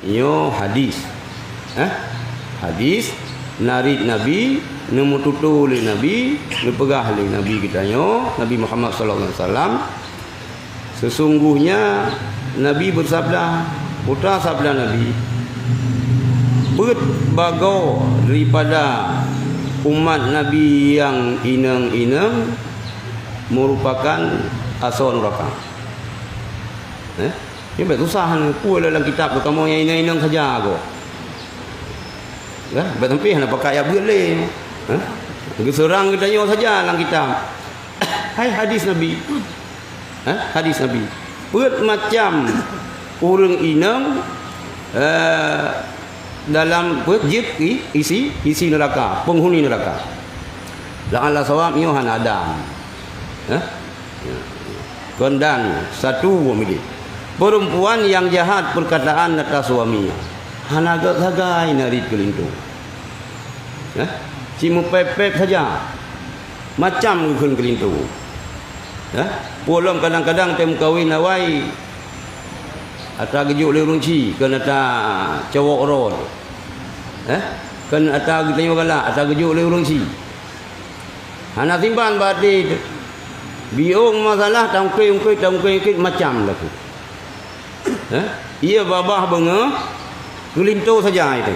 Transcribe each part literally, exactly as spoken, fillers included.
Nyoe hadis. Eh? Hadis, narit Nabi, neumeututoe lé Nabi, neupeugah lé Nabi geutanyoe, Nabi Muhammad sallallahu alaihi wasallam, sesungguhnya Nabi bersabda, peue sabda Nabi, "Peuet bagoe daripada umat Nabi nyang inong-inong merupakan asoe nuraka." Eh? Nyoe bèk susah nyoe. Peue lam kitab keu kamoe nyang inong-inong saja ko. Ya, bèk sampai hana pakat jak beuet lé. Ha? Geuseurang geutanyoe saja lam kitab. Hai hadis Nabi. Ha? Hadis Nabi. Peuet macam ureueng inong, eh, dalam peuet jeuet i-, isi, isi neuraka, peunghuni neuraka. La'alla sawab nyoe hana ada. Ha? Kon dan satu wamili. Perempuan yang jahat perkataan atas suaminya. Hana gét sagai narit keu linto. Eh? Cit meupép-pép saja. Macam geukheun keu linto. Eh? Peue lom kadang-kadang tém meukawen awai atra geujok lé ureueng chik, kon atra cowok rot. Eh? Kon atra geutanyoe galak, atra geujok lé ureueng chik. Hana simpan bak até teuh. Biôh masalah taungkét-ungkét, taungkét-ungkét macam laku. Eh? Iya babah beungoh keu linto saja itu.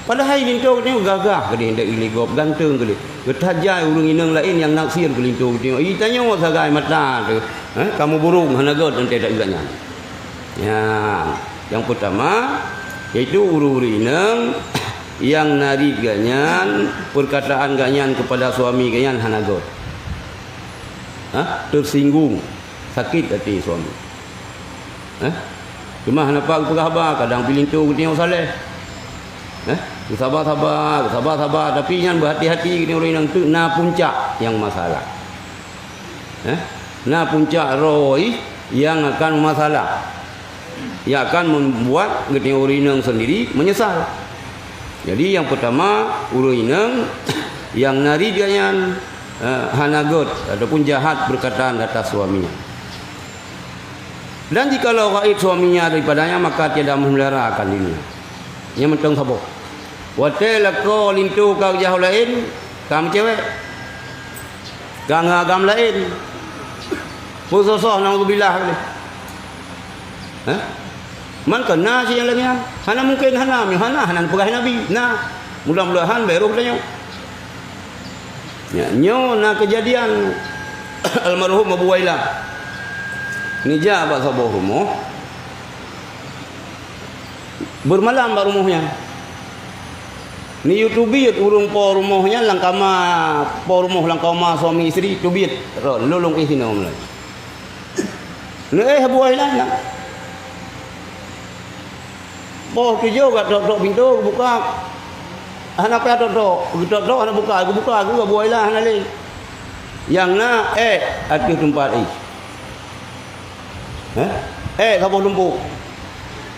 Padahai linto geutanyoe gagah keudéh, indak ilé gob, ganteng keudéh. Geutajai ureueng inong laén nyang naksir keu linto geutanyoe. Ih, tanyoe sagai mata teuh. Eh? Kamoe burông hana gét teuntée dak geuh nyan. Ya, nyang peutama, yaitu ureueng-ureueng inong nyang narit geuh nyan, perkataan geuh nyan keupada suami geuh nyan hana gét. Ha? Teusinggung, sakét até suami. Ha? Cuma hana pat geupeugah haba, kadang pih linto geutanyoe saleh. Ha? Geusaba-saba, geusaba-saba, tapi nyan beuhati-hati geutanyoe ureueng inong teuk na puncak nyang masalah. Eh, na puncak roh nyang akan meumasalah, nyang akan membuat geutanyoe ureueng inong sendiri menyesal. Jadi, nyang peutama, ureueng inong nyang narit geuh nyan, eh, hana gét ataupun jahat perkataan atas suaminya. Dan jikalau gaib suaminya daripadanya, maka tiada memelihara akan dirinya. Nyang mantong saboh. Watée lakoe linto ka geujak u laén, ka meucewek. Ka ngon agam laén. Peusoh-soh, naudzubillah, lé. Hah? Man ka na cit nyang lagée nyan? Hana mungken hana, meunyoe hana, hana neupeugah Nabi. Na. Mudah-mudahan bèk roh tanyoe. Nyan, nyoe na keujadian almarhum Abu Wailah. Neujak bak saboh rumoh. Beumalam bak rumoh nyan. Neuyue teubiet ureueng po rumoh nyan lam kama, po rumoh lam kama suami isteri teubiet. Ron, lôn lôn éh sinoe mulai. Neuéh Abu Wailah nyan. Poh tujoh geutok-tok pintoe geubuka. Hana payah tok-tok, geutok-tok hana buka, geubuka geuh Abu Wailah hana lé. Nyang na ék ateueh teumpat éh. Hah? Ék saboh lumpok.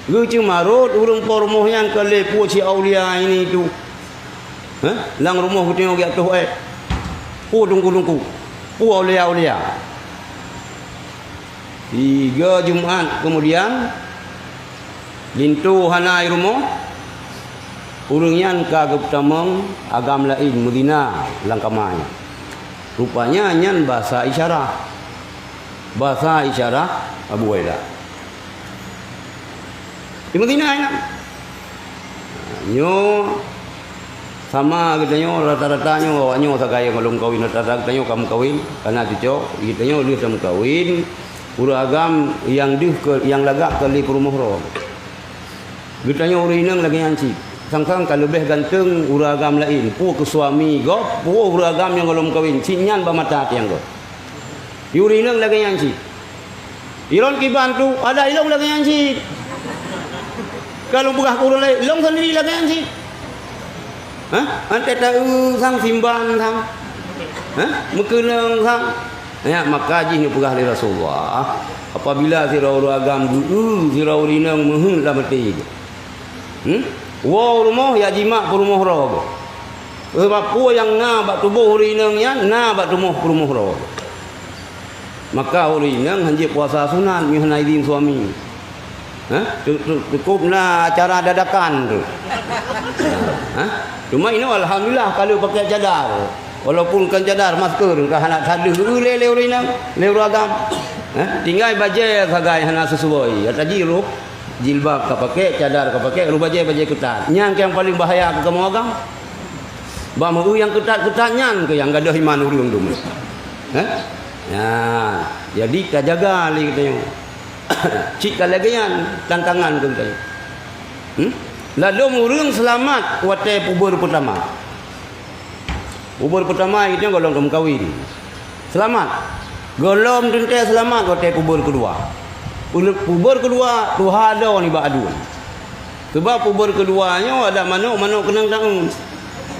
Geuceumarot ureueng po rumoh nyan keu lé peue si aulia ini tu. Hah? Lam rumoh geutanyoe geujak toh ék. Peue teungku-teungku. Peue aulia-aulia. Tiga Jumat keumudian, linto hana i rumoh, ureueng nyan ka geupeutamong agam laén meuzina lam kama nyan. Rupanya nyan basa isyarah. Basa isyarah Abu Wailah. Di Madinah nyan. Nyoe sama geutanyoe rata-rata nyoe awak nyoe sagai nyang lom kawin, rata-rata geutanyoe ka meukawen, ka na cucoe, geutanyoe lheueh tameukawen, ureueng agam nyang deuh keu, nyang lagak keu lé peurumoh droe. Geutanyoe ureueng inong lagée nyan cit. Sang-sang ka leubeh ganteng ureueng agam laén, peue keu suami gob, peue ureueng agam nyang goh lom kawen, cit nyan bak mata até gob. Ureueng inong lagée nyan cit. Ilôn kiban tu, adak ilôn lagée nyan cit. Ka lôn peugah keu ureueng laén, ilôn sendiri lagée nyan cit. Hah? Anté ta-eu sang simban sang. Hah? Meukeunong sang. Ya, maka jih neupeugah lé Rasulullah, apabila sidroe ureueng agam geu-eu sidroe ureueng inong meuheuet lam até jih. Hmm? Woe u rumoh, ya jimak peurumoh droe. Sabab peue nyang na bak tuboh ureueng inong nyan, na bak tuboh peurumoh droe. Maka ureueng inong hanjeuet puasa sunat meunyoe hana idin suami. Ha? Tu, tu, cukup na acara dadakan tu. Ha? Cuma inoe alhamdulillah kalau pakai cadar. Walaupun kan cadar, masker, ka hana sadeuh lé, lé ureueng inong, lé ureueng agam. Ha? Tinggai bajée sagai hana sesuai. Ya tadi roh jilbab ka pakai, cadar ka pakai, roh bajée, bajée keutat. Nyan nyang paling bahaya keu kamoe agam. Bah meu nyang keutat-keutat nyan keuh nyang gadôh iman ureueng tu. Ha? Nyan. Jadi tajaga lé geutanyoe. Cit ka lagée nyan tantangan keu geutanyoe. Hmm? Ladôm ureueng seulamat watée puber peutama. Puber peutama itu gohlom teumeukawen. Seulamat. Gohlom teuntée seulamat watée puber keudua. Pu-, puber keudua tuha adoe nibak aduen. Sebab puber keudua nyoe adak manok, manok keunong taeu.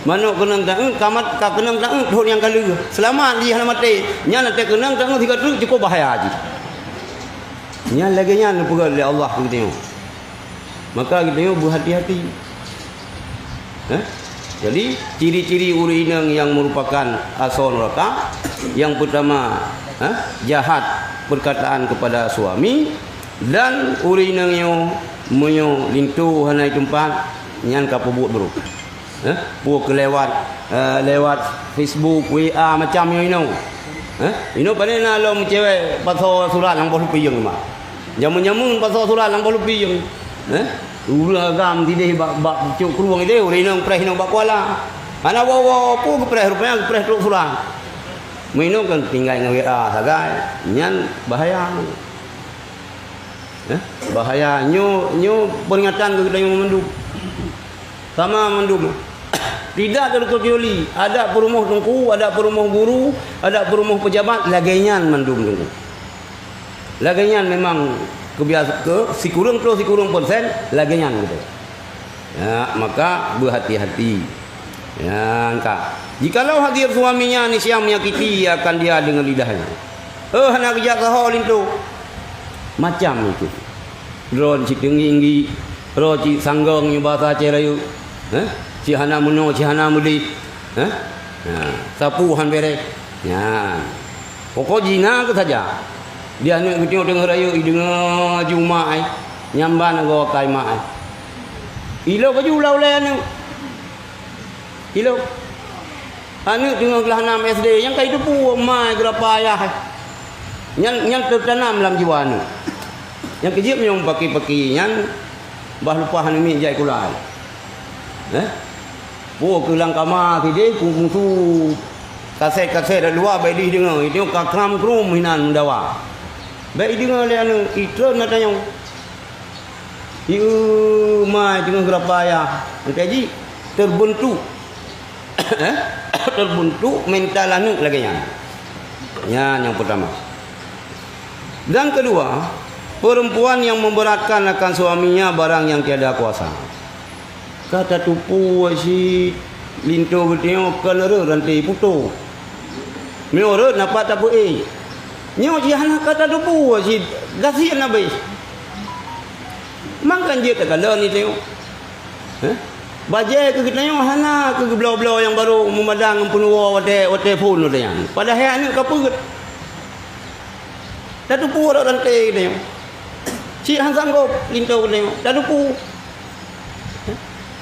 Manok keunong taeu, kamat ka keunong taeu thon nyang ka lheueh. Seulamat jih hana maté. Nyan watée keunong taeu sigoe treuk cukup bahaya jih. Nyan lagée nyan neupeugah lé Allah keu geutanyoe. Maka geutanyoe beuhati-hati. Eh? Jadi, ciri-ciri ureueng inong nyang meurupakan asoe neuraka, nyang peutama, eh, jahat perkataan kepada suami, dan ureueng inong nyoe meunyoe linto hana iteumpat, nyan ka peubuet brôk. Eh, peue keu lewat, eh, lewat Facebook, W A, macam nyoe inoe. Eh, inoe pane na lom cewek pasoe surat lam boh lupieng ma. Jameun-jameun pasoe surat lam boh lupieng. Eh, ureueng agam sideh bak, bak cok krueng ideh, ureueng inong preh inong bak kuala. Hana woe-woe peue geupreh, rupanya geupreh trok surat. Meuinoe kan tinggai ngon W A sagai, nyan bahaya. Eh, bahaya. Nyoe, nyoe peringatan keu geutanyoe mandum. Sama mandum. Tidak terkecuali, adak peurumoh teungku, adak peurumoh guru, adak peurumoh pejabat, lagée nyan mandum teungku. Lagée nyan memang keubiasa-, keu sikureueng ploh sikureueng persen, lagée nyan gitu. Ya, maka beuhati-hati. Ya, ka. Jikalau hadir suaminya niscaya menyakiti akan dia dengan lidahnya. Oh, hana geujak saho linto. Macam itu. Droe cit teunggi-inggi, droe cit sanggong nyoe basa Aceh Rayeuk. Eh? Cit hana meunoe, cit hana meudeh. Eh? Nah, sapu han bereh. Nyan. Pokok jina keu saja. Di aneuk geutanyoe teungoh rayeuk, ideungoe ju mak ai. Nyamban agoe kai mak ai. Ilo baju ula ulée aneuk. Ilo. Aneuk teungoh glah nam S D, nyang ka jiteupeue mai geurapa ayah. Nyan, nyan teutanam lam jiwa aneuk. Nyang keujeuet meunyoe paki-paki nyan bah lupah aneuk miet jai kulai. Eh? Peue keu lam kama sideh, peue musu kasét-kasét lam luwa, bék dih deungoe. Itu ka kram krum hinan meudawa. Bék ideungoe lé aneuk, itreun na tanyong. Ieu mai teungoh geurapa ayah. Engkai jih terbentuk. Eh? Terbentuk mental aneuk lagée nyan. Nyan nyang pertama. Dan kedua, perempuan yang memberatkan akan suaminya barang yang tiada kuasa. Ka tateupeue cit linto geutanyoe kon rot ranté putôh. Meunyoe rot napa tapeuék. Nyoe jih hana ka tateupeue cit gasien abéh. Mangkan jeuet takalon geutanyoe. Heh? Bajée keu geutanyoe hana keu geubloe-bloe nyang barô meumadang ngon peunuwoe watée, watée phon watée nyan. Padahai aneuk ka peuet. Tateupeue rot ranté geutanyoe. Cit han sanggob linto geutanyoe. Tateupeue.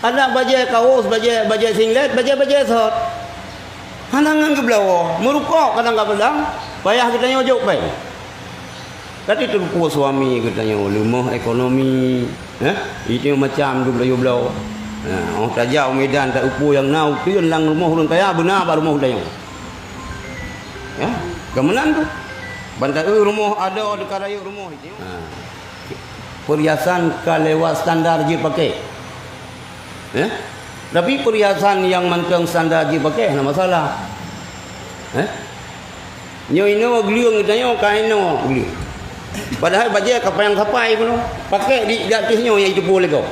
Adak bajée kaos, bajée, bajée singlet, bajée-bajée sot. Hana ngon geubloe, meurukok kadang-kadang, payah geutanyoe jok péng. Tapi teupeue suami geutanyoe leumoh ekonomi, eh? Itu macam dubloe-bloe. Nah, oh tajak u Medan, tateupeue nyang na uteuen lam rumoh ureueng kaya, beuna bak rumoh geutanyoe. Ya, keumeunang tu. Ban taeu rumoh adoe teuka rayeuk rumoh itu. Ha. Perhiasan ka lewat standar jih pakai. Eh? Tapi perhiasan nyang mantong standar jih pakai hana masalah. Eh? Nyoe inoe gleueng geutanyoe ka inoe gleueng. Padahai bajée ka panyang sapai peunoh. Pakai di, di ateueh nyoe nyang jiteupeue lé gob.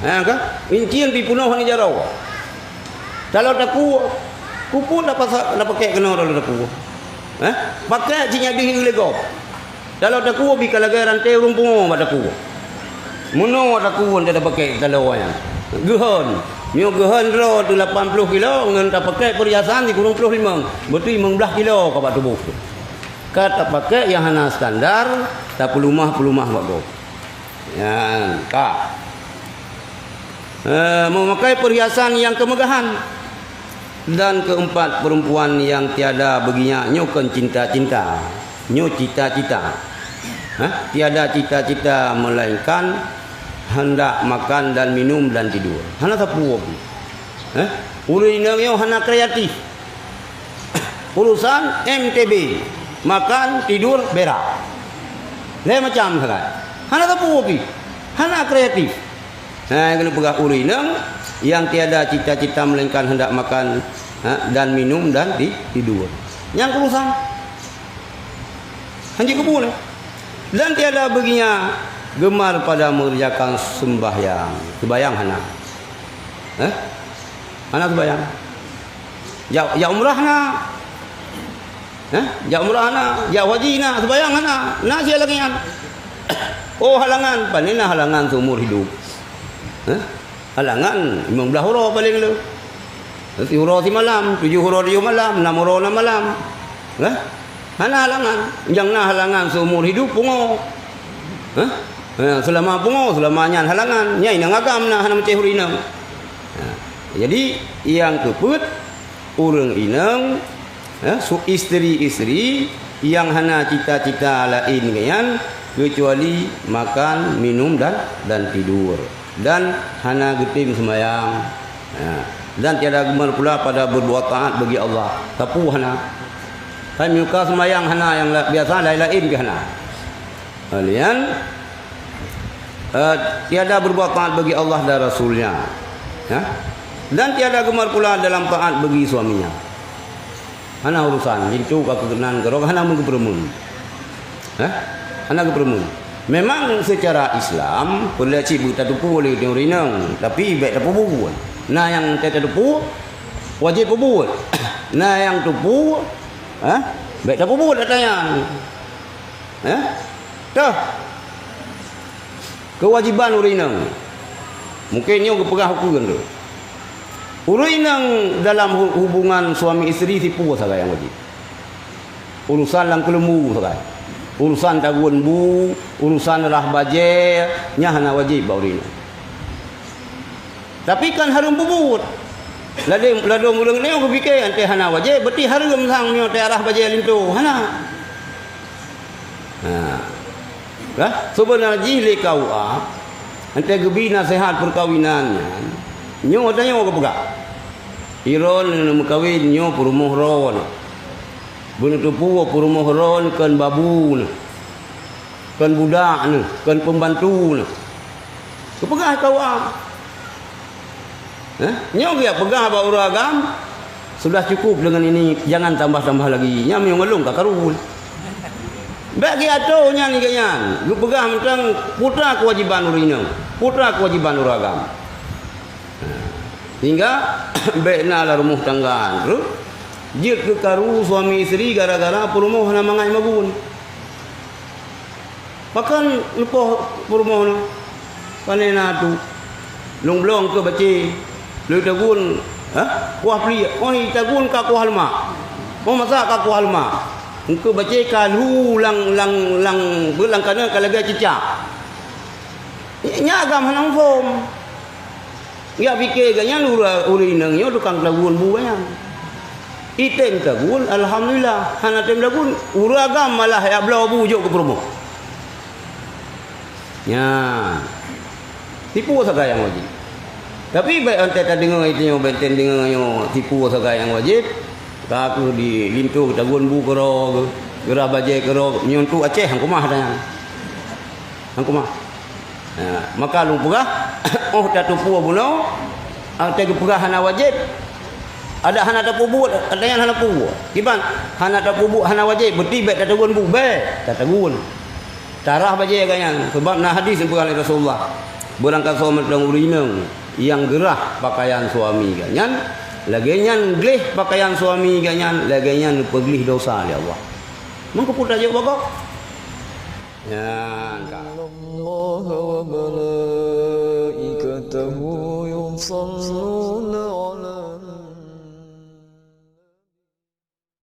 Ha ka? Incien pih peunoh ngon jaroe. Taloe takue, keupeue na pasa-, na pakai keunoe taloe takue? Ha? Pakai cit nyang deuh lé gob. Taloe takue bie ka lagée ranté ureueng pungo bak takue. Meunoe takue nyan tapakai taloe nyan. Geuhon. Meunyoe geuhon droe teuh lapan ploh kilo ngon tapakai peuriasan sikureueng ploh limong, beutôi limong blaih kilo ka bak tuboh teuh. Ka tapakée nyang hana standar, tapeuleumah-peuleumah bak gob. Nyan ka. Eh, meumakai perhiasan nyang kemegahan. Dan keempat, perempuan yang tiada bagi nyak, nyoe kon cinta-cinta. Nyoe cita-cita. Hah? Tiada cita-cita melainkan hendak makan dan minum dan tidur. Hana sapeue pih. Hah? Ureuëng inong nyoe hana kreatif. Urusan M T B, makan, tidur, berak. Lhée macam sagai. Hana sapeue pih. Hana kreatif. Nah, keuneuk peugah ureuëng inong yang tiada cita-cita melainkan hendak makan, ha, dan minum dan ti-, tidur. Nyang urusan. Hanjeuet keubu nyan. Dan tiada bagi nyak gemar pada mengerjakan sembahyang. Sembahyang hana. Eh? Hana sembahyang. Jak, jak umrah na. Eh? Jak umrah na, jak haji na, sembahyang hana. Na siat lagée nyan. Oh, halangan, pane na halangan seumur hidup. Eh? Halangan, limong blaih uroe paleng le. Siuroe simalam, tujoh uroe tujoh malam, nam uroe nam malam. Hah? Hana halangan. Nyang na halangan seumur hidup pungo. Hah? Ha, seulama pungo, seulama nyan halangan. Nyan inong agam na hana meucéh ureuëng inong. Ha, jadi, nyang keupeuet, ureuëng inong, eh, su-, isteri-isteri nyang hana cita-cita laén nyan keucuali makan, minum dan, dan tidur. Dan hana geutem seumayang. Ha. Dan tiada gemar pula pada berbuat taat bagi Allah. Sapeue hana. Hai meuka seumayang hana nyang la-, biasa laén-laén pih hana. Kalian, eh, tiada berbuat taat bagi Allah dan Rasul-Nya. Ya? Dan tiada gemar pula dalam taat bagi suaminya. Hana urusan, linto ka keunan keudroe, hana meugeupeurumeun. Hah? Hana geupeurumeun. Memang secara Islam, peureulée cit beutateupeue lé ureuëng inong, tapi bék tapeubuet. Na nyang tateupeue, wajéb peubuet. Na nyang teupeue, hah? Bék tapeubuet ata nyan. Hah? Toh. Keuwajéban ureuëng inong. Mungken nyoe geupeugah ukeue tu. Ureuëng inong dalam hu-, hubungan suami isteri sipeue sagai nyang wajéb. Urusan lam keuleumbu sagai. Urusan tagun bu, urusan rah bajée, nyan hana wajéb bak ureuëng inong. Tapi kan hareuem peubuet. Ladôm, ladôm ureuëng nyoe geupike, "Anté hana wajéb, berarti hareuem sang nyoe teuarah bajée linto." Hana. Ha. Kah? Seubeuna jih lé K U A, anté geubi naseuhat peukawinan nyan, nyoe tanyoe geupeugah, "Droeneuh meukawen nyoe peurumoh droeneuh. Beuneuteupeu peurumoh droeneuh kon babu neuh." Kon budak neuh, kon pembantu neuh. Geupeugah K U A. Hah? Nyoe geujak peugah bak ureuëng agam, "Sudah cukup dengan ini, jangan tambah-tambah lagi." Nyan meunyoe ngon lôn ka karu. Bék geuatô nyan lagée nyan. Geupeugah mantong putra keuwajéban ureuëng inong, putra keuwajéban ureuëng agam. Sehingga bék na lam rumoh tangga trok jeuet keu karu suami isteri gara-gara peurumoh hana mangat magun. Pakon neupoh peurumoh nyoe? Pane na tu. Lôn bloe keu bacé. Lôn tagun, ha? Kuah pliek. Oh, tagun ka kuah leumah. Oh, masa ka kuah leumah. Engkeu bacé ka lhu lam, lam, lam, beulang kana ka lagée cicak. Nya agam hana muphom. Geujak pike geuh nyan ureuëng, ureuëng inong nyoe tukang tagun bu geuh nyan. Item tagun, alhamdulillah. Hana tem tagun, ureuëng agam malah jak bloe bu jok keu peurumoh. Nyan. Tipu sagai nyang wajéb. Tapi bék anté tadeungoe itu nyoe, bék tem deungoe nyoe tipu sagai nyang wajéb. Ka keuh di linto tagun bu keudroe, geurah bajée keudroe, nyoe tu Aceh hang keumah dah nyan. Hang keumah. Ha, maka lôn peugah, óh tateupeue bunoe, ah, teupeugah hana wajéb. Adak hana tapeubuet, ata nyan hana peue. Kiban hana tapeubuet, hana wajéb, berarti bék tatagun bu, bék tatagun. Tarah bajée geuh nyan, sabab na hadis nyang peugah lé Rasulullah, "Beurangkasoe mantong ureuëng inong nyang geurah pakaian suami geuh nyan, lagée nyan gleh pakaian suami geuh nyan, lagée nyan peugléh dosa lé Allah." Meukeupeu tajok bagoe. Nyan ka. إن الله وملائكته يصلون على